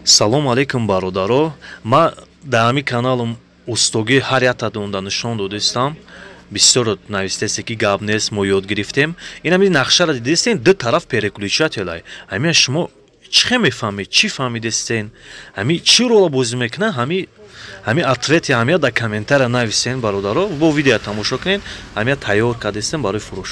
Салому алейкум, бародаро. Ман дар ҳамин каналам устогӣ ҳар яктатонда нишон додистам. Бисёр навистасе, ки гап нест, мо ёд гирифтем. Ин ҳамин нақшаро дидистен, ду тараф переключатель ай. Ҳамин шумо чӣ хел мефаҳмед, чӣ фаҳмидистен, ҳамин чӣ рола бозӣ мекунад? Ҳамин ответ и ҳамия дар комментария нависен, бародаро. Бо видео тамошо кунед. Ҳамия тайёр кардистем барои фурӯш.